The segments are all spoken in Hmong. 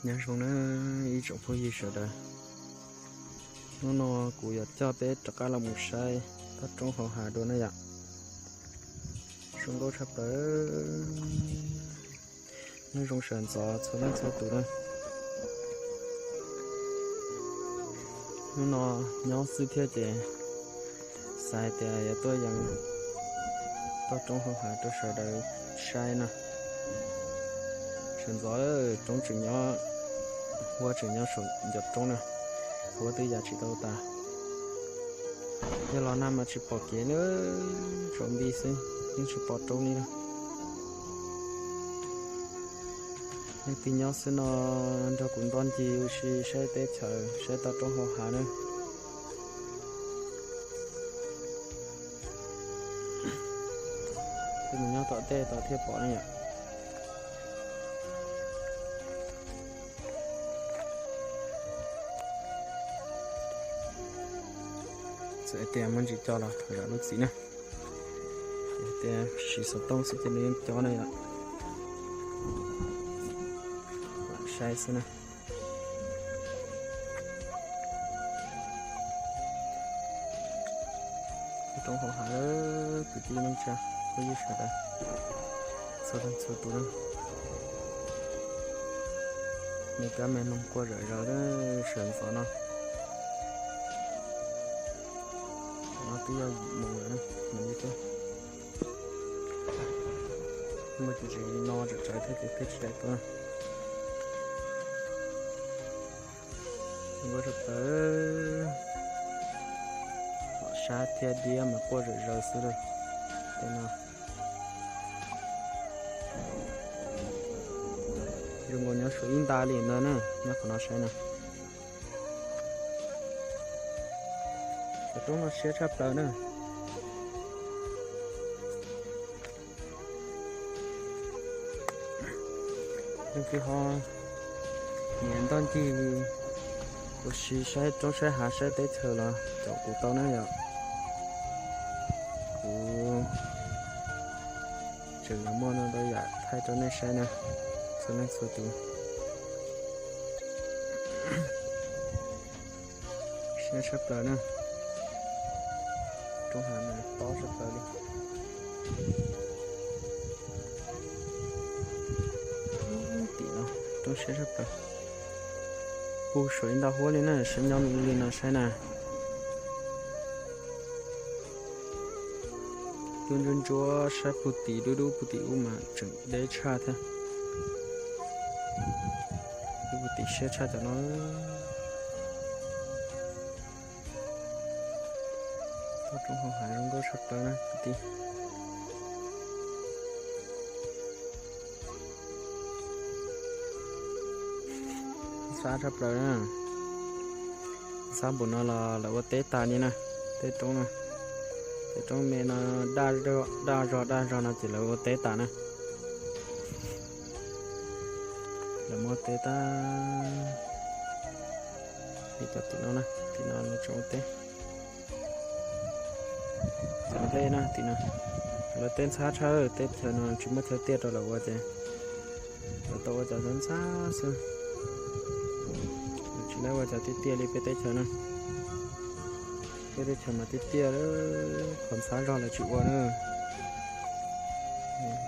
Nyob zoo na ib tsoom phooj ywg sawv daws, hnub no kuv yuav coj peb rov qab los mus saib toj roob hauv hav dua na yom. Zoo nkauj tshaj plaws, nyob zoo sawv ntxov txhua leej txhua tus na. Hnub no nyob xwb thiab ces xav hais tias yuav tuaj yees toj roob hauv hav rau sawv daws saib na. Sawv ntxov roob tseem nyob, huab tseem nyob saum ncov roob na, huab twb ya tsis tau tas. Yog los nag mas tsis pom kev na, tsaus nti xwb yeej tsis pom roob li na. Leej twg nyob xwb no nrog kuv ntoj ncig ua si saib teb chaws saib toj roob hauv hav na. Twb mus nyob tom tej tod thiaj pom ne yom. Txawm tias muaj ntsis co los thov zam lub txim na. Tias siv xov tooj xwb ces nws yeej co na yom. Saib xwb na. Roob hauv hav lawm kwv tij neej tsa phooj ywg sawv daws txhua leej txhua tus na. Me kab me noog quaj zom zaws sawv ntxov no. No twb yog yim moos lawm na, mus li tuaj. Muaj tsis tsis no tseem tsawv thiab ces peb tsis daim tuaj. Zoo nkauj tshaj plaws, sab thiab diab mas quaj zom zaws xwb lawm. Tej no zoo nkaus nyob saum ib nta li ntawd na, nyob qhov no saib na. Cov roob no siab tshaj plaws na. Leej twg ho nyiam ntoj ncig ua si saib roob saib hav saib teb chaws los caum kuv tau na yom. Kuv tseem yuav muaj ntau yam thaij rau nej saib na, txhua leej txhua tus. Siab tshaj plaws na. Roob hav no tob tshaj plaws li. Tim no roob siab tshaj plaws. Puag saum ib nta huab li na, saib nyob li no saib na. Lub ntsuab ntsuab saib puag tim dub dub puag tim ub mas tseem deb tshaj thiab. Lub puag tim siab tshaj cov no. Toj roob hauv hav zoo nkauj tshaj plaws na kwv tij. Ntxhab tshaj plaws na. Ntxhab npaum no los lawv ua teb tas li na. Tej roob na, tej roob me no daj zog daj zog no ces lawv ua teb tas na. Lawv muab teb tas li cov tim no na, tim no lawv tseem ua teb. Cov nplej na tim no, lawv teb ntxhab tshaj, teb chaws no tsis muaj chaw tiaj rau lawv ua ces lawv tau ua cov ntxhab ntxhab xwb. Tsis tau ua cov tiaj tiaj li peb teb chaws na. Peb teb chaws mas tiaj tiaj, qhov ntxhab zog lawv tsis ua na.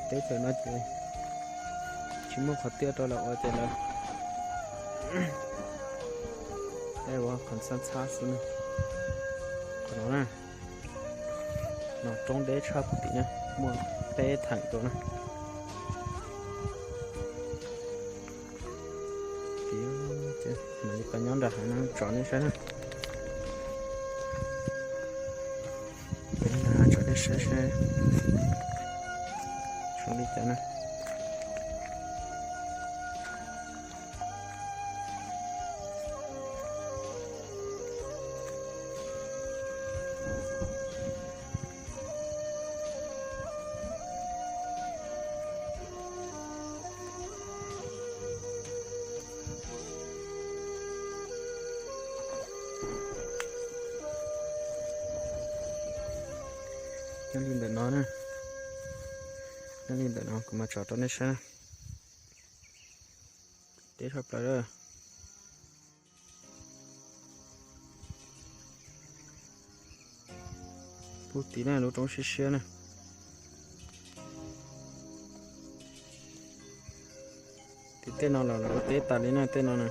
Teb chaws no ces tsis muaj qhov tiaj rau lawv ua ces lawv ua qhov ntxhab ntxhab xwb na. Qhov no na, no roob deb tshaj puag tim na, muaj peb theem rau na. Mam li pas nyob nram hav no tso nej saib na. Pas nyob nram hav tso nej saib saib zoo li cas na. Nyob li ntawm no na, nyob li ntawm no kuv mam tso rau nej saib na. Teb tshaj plaws. Pug tim na, lub roob siab siab na. Tim tej no los lawv ua teb tas li na, tej no na.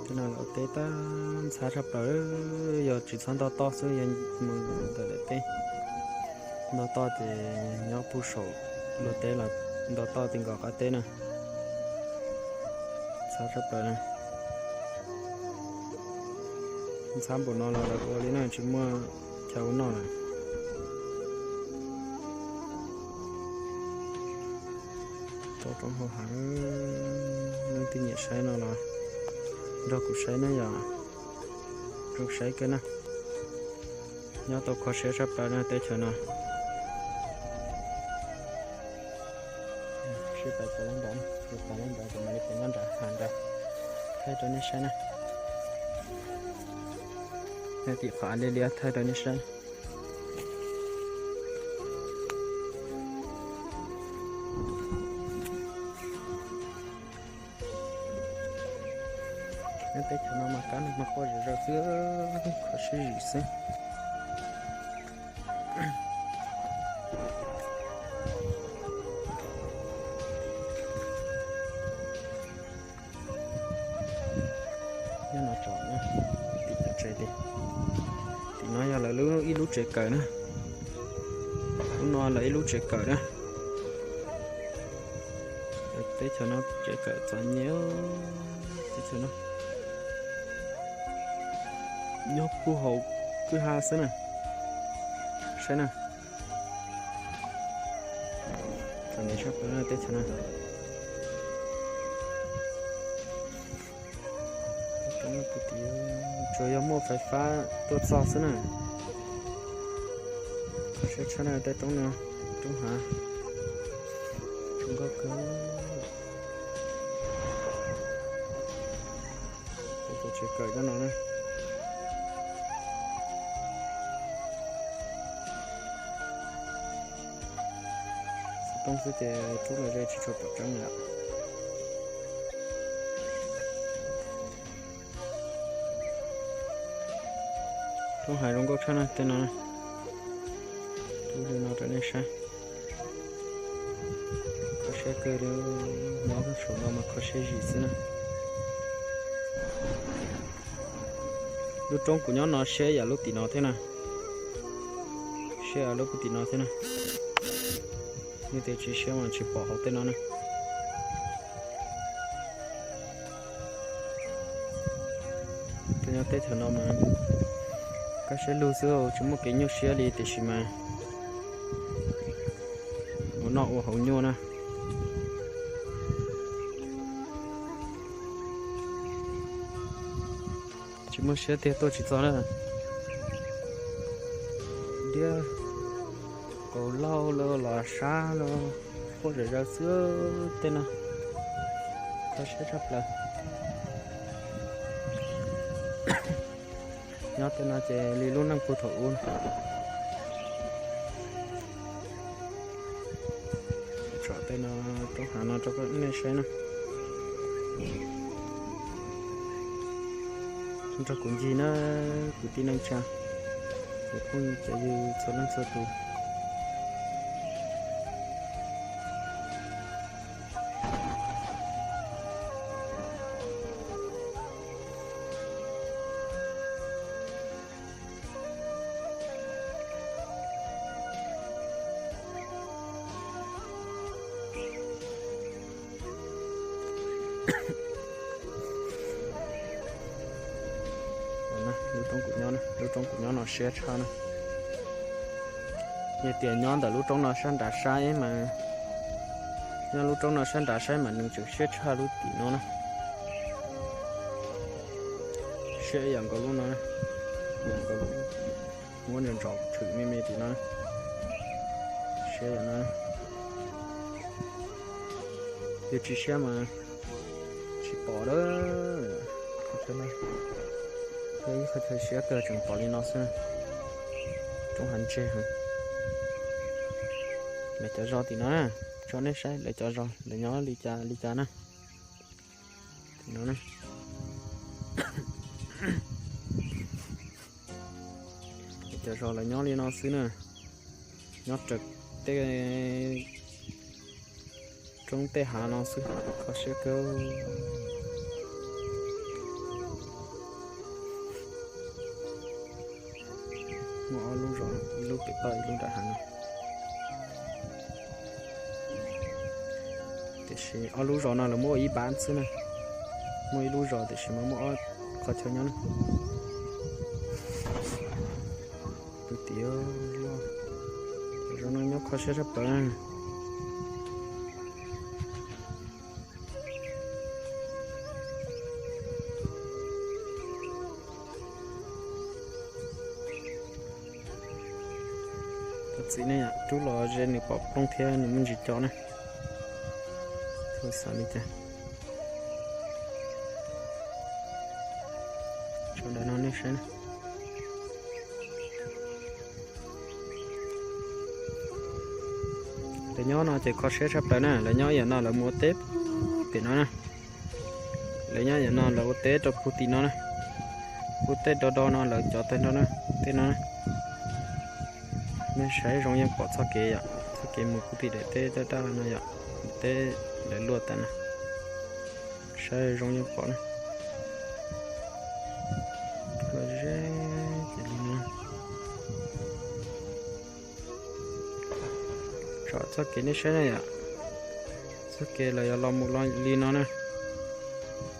Tej no lawv ua teb tab ntxhab tshaj plaws, yog tsis txhob nto toj xwb, yog mus ntawm daim teb nto toj ces nyob pug saum luag teb los nto toj ti nkaus qab teb na. Ntxhab tshaj plaws na. Ntxhab npaum no los lawv ua li na, tsis muaj chaw ua noj lawm. Tau roob hauv hav, leej twg nyiam saib no los nrog kuv saib na yom. Zoo saib kawg na. Nyob tau kho siab tshaj plaws na teb chaws no. Sib pais puas leej ntawd, sib pais leej ntawd ces mam li pem nyob nram hav nrad thaij rau nej saib na. Nyob tim qhov av liab liab thaij rau nej saib. Nyob teb chaws no mas kab neeg mas quaj zom zaws xwb, kho siab zim xwb. Nyob no tsom na, tim cov tsev tim, tim no yog lawv lub ib lub tsev kawm na. Lub no lawv ib lub tsev kawm na. Teb chaws no tsev kawm txom nyem, teb chaws no nyob puag hauv kwj ha xwb na. Saib na, txom nyem tshaj plaws teb chaws no. Tsuas yog muaj fais fab tuaj txog xwb na. Kho siab tshaj na tej roob no, roob hav, zoo nkauj kawg. Cov tsev kawm coj no na. Xov tooj xwb ces rub los ze tsis tshua pom tseeb lawm. Roob hav zoo nkauj tshaj na tej no. Rub li no rau nej saib. Kho siab kawg li, nyob saum no mas kho siab zim xwb na. Lub roob kuv nyob no siab yam lub tim no thiab na. Siab yam lub tim no thiab na. Yog tias tsis siab mas tsis pom hauv tej no na. Tuaj nyob teb chaws no mas kab siab lug xwb, tsis muaj kev nyuaj siab li tiam sis mas ua noj ua haus nyuaj na. Tsis muaj siab tiag tuaj tsis txog na. Diab, kaus lauj los sab los quaj zom zaws xwb tej no. Kho siab tshaj plaws. Nyob tej no ces li lub neej puag thaum ub. Tsom tej no roob hav no rau nej saib na. Nrog kuv ncig na, kwv tij neej tsa, cov phooj cov ywg txhua leej txhua tus. Lub roob kuv nyob no siab tshaj na. Yog tias nyob ntawm lub roob no sab nrad saib mas, nyob lub roob no sab nrad saib mas nws tseem siab tshaj lub tim no na. Siab ib yam nkaus lub no, muab ntsos ntsos tshwm me me tim no. Siab yam no. Yog tsis siab mas tsis pom lawm. Yog ib qhov chaw siab kawg tseem pom li no xwb. Roob hav ntseg heev. Lawv cov zos tim no na. Tso nej saib lawv cov zos lawv nyob li cas li cas na. No, cov zos lawv nyob li no xwb na, nyob raws tej roob tej hav no xwb, kho siab kawg. Muaj ob lub zos, ib lub pem toj ib lub nram hav no. Tiam sis ob lub zos no lawv muaj ib npav xwb na, muaj ib lub zos tiam sis mas muaj ob qhov chaw nyob na. Tus tim loj, zos no nyob kho siab tshaj plaws. Tus txiv ne, rub los ze nws pom plooj thiab nws muaj ntsis co na. Xav li cas? Tso ntawm no nej saib na. Lawv nyob no ces kho siab tshaj plaws na, lawv nyob yam no lawv mus ua teb pem no na. Lawv nyob yam no lawv ua teb rau puag tim no na. Puag tej do do no lawv cov tag nrho na, tej no na. Nej saib zoo yeej pom txoj kev yom, txoj kev mus puag tim daim teb daj daj no yom, teb lawv luaj tas na. Saib zoo yeej pom na. Luaj ze ces li no. Tsom txoj kev nej saib na yom. Txoj kev lawv yuav los mus li no na.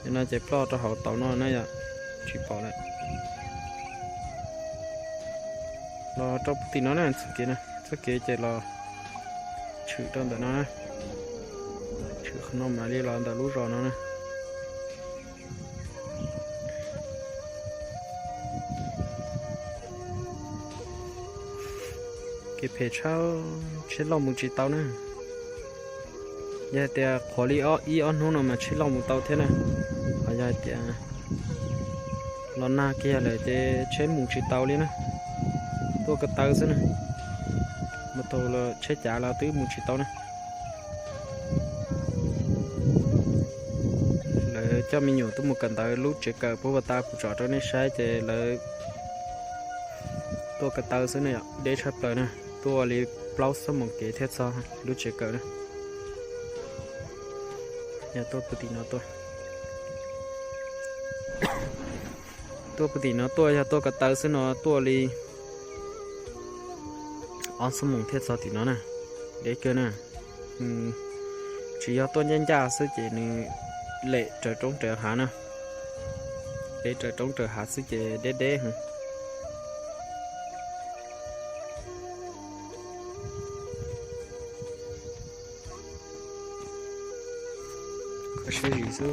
Li no ces ploj rau hauv tauv no na yom. Tsis pom lawm. Los rau puag tim no na, txoj kev na, txoj kev ces los tshwm rau ntawm no na. Tshwm qhov no mam li los ntawm lub zos no na. Kev phem tshaj, tsheb loj mus tsis tau na. Yog hais tias qhuav li ib ob hnub no mas tsheb loj mus tau thiab na. Ho yog hais tias los nag kiag lawm ces tsheb mus tsis tau li na. Tuaj ko taw xwb na. Mus tau tsheb cav los twb mus tsis tau na. Lawv coj me nyuam tuaj mus kawm ntawv lub tsev kawm puag ta kuv tsom rau nej saib ces lawv tuaj ko taw xwb na yom, deb tshaj plaws na. Tuaj li plaub xuab moos kev thiaj txog lub tsev kawm na. Yog tuaj puag tim no tuaj, tuaj puag tim no tuaj yog tuaj ko taw xwb no tuaj li ob xuab moos thiaj txog tim no na. Deb kawg na. Tsis yog tuaj ncaj ncaj xwb ces nws lem raws roob raws hav na. Lem raws roob raws hav xwb ces deb deb heev. Kho siab zim xwb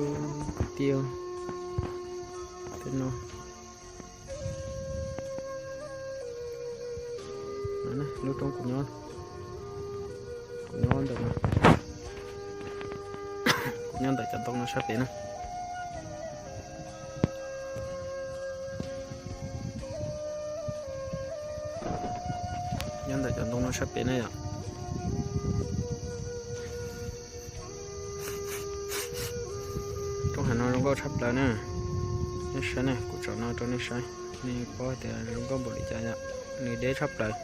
kwv tij. Tej no, lub roob kuv nyob, kuv nyob ntawm no, kuv nyob ntawm cov ntoo no sab pem na. Nyob ntawm cov ntoo no sab pem na yom. Roob hav no zoo nkauj tshaj plaws na. Nej saib na, kuv tsom no rau nej saib, nej paub tias zoo nkauj npaum li cas yom. Nws deb tshaj plaws.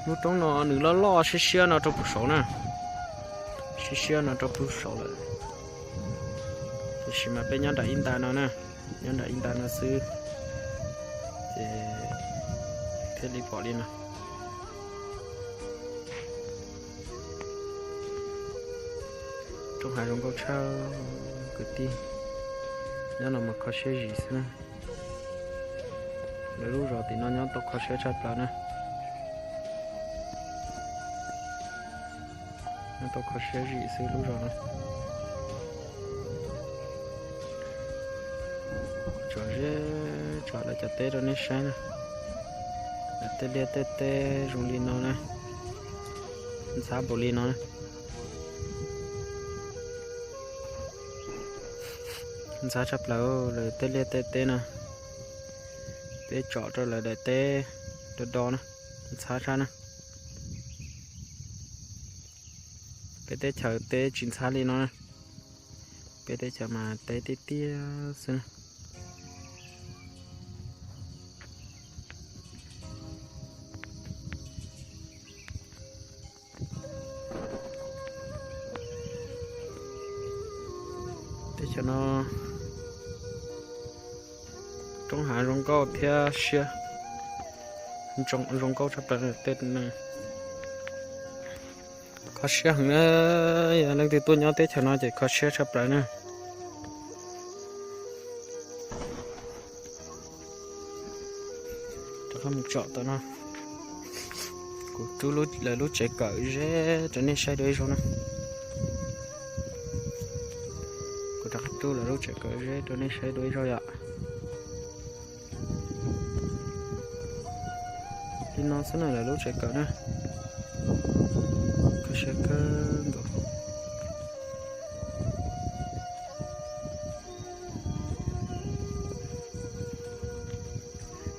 Lub roob no nws loj loj siab siab no rau pem saud na, siab siab no rau pem saud lawm. Tiam sis mas peb nyob nram ib nta no na, nyob nram ib nta no xwb, ces thiaj li pom li no. Roob hav zoo nkauj tshaj kwv tij, nyob no mas kho siab zim xwb na. Lawv lub zos tim no nyob tau kho siab tshaj plaws na. Nyob tau kho siab zim xwb lub zos no. Tsom zeb tsom lawv cov teb rau nej saib na. Lawv tej liaj tej teb zoo li no na. Ntxhab npaum li no na. Ntxhab tshaj plaws lawv tej liaj tej teb na. Peb tsom rau lawv daim teb do do na. Ntxhab tshaj na. Peb teb chaws teb tsis ntxhab li no, peb teb chaws mas teb tiaj tiaj xwb. Teb chaws no roob hav zoo nkauj thiab siab, zoo nkauj tshaj plaws tej. Kho siab heev na, yog leej twg tuaj nyob teb chaws no ces kho siab tshaj plaws na. Rov qab mus tsom tau no, kuv rub lawv lub tsev kawm zeb rau nej saib dua ib zaug na. Kuv rov qab rub lawv lub tsev kawm zeb rau nej saib dua ib zaug yom. Li no xwb na lawv lub tsev kawm na, kho siab kawg nkaus.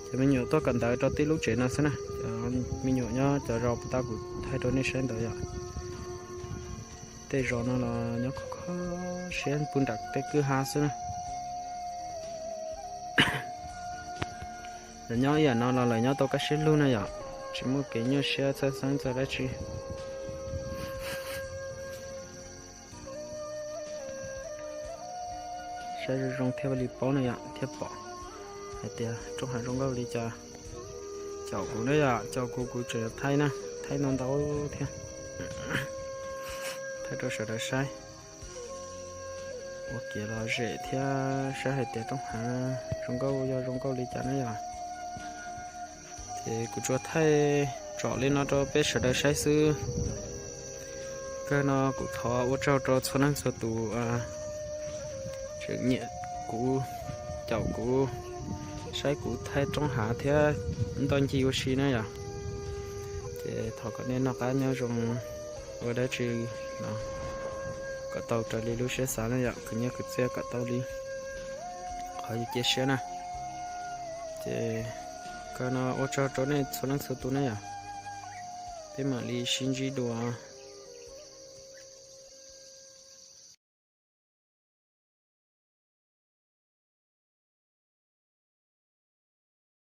Cov me nyuam tuaj kawm ntawv rau tib lub tsev no xwb na, cov me nyuam nyob cov zos puag ta kuv thaij rau nej saib ntawd yom. Tej zos no los nyob kho kho siab puag nram tej kwj ha xwb na. Lawv nyob ib yam no los lawv nyob tau kaj siab lug na yom, tsis muaj kev nyuaj siab txhawj xeeb txog dab tsi. Saib zoo zoo thiaj li paub na yom, thiaj pom hais tias roob hav zoo nkauj li cas. Caum kuv na yom, caum kuv, kuv tseem thaij na, thaij ntau ntau thiab, thaij rau sawv daws saib. Ua kev lom zem thiab saib hais tias roob hav zoo nkauj yog zoo nkauj li cas na yom. Ces kuv tsuas thaij tsom li no rau peb sawv daws saib xwb. Kawg no kuv thov ua tsaug rau txhua leej txhua tus tseem nyiam kuv, caum kuv, saib kuv thaij roob hav thiab ntoj ncig ua si na yom. Ces thov kom nej noj qab nyob zoo, ua dab tsi los kom tau raws li lub siab xav na yom, khwv nyiaj khwv txiaj kom tau li qhov yus cia siab na. Ces kawg no ua tsaug rau nej txhua leej txhua tus na yom. Peb mam li sib ntsib dua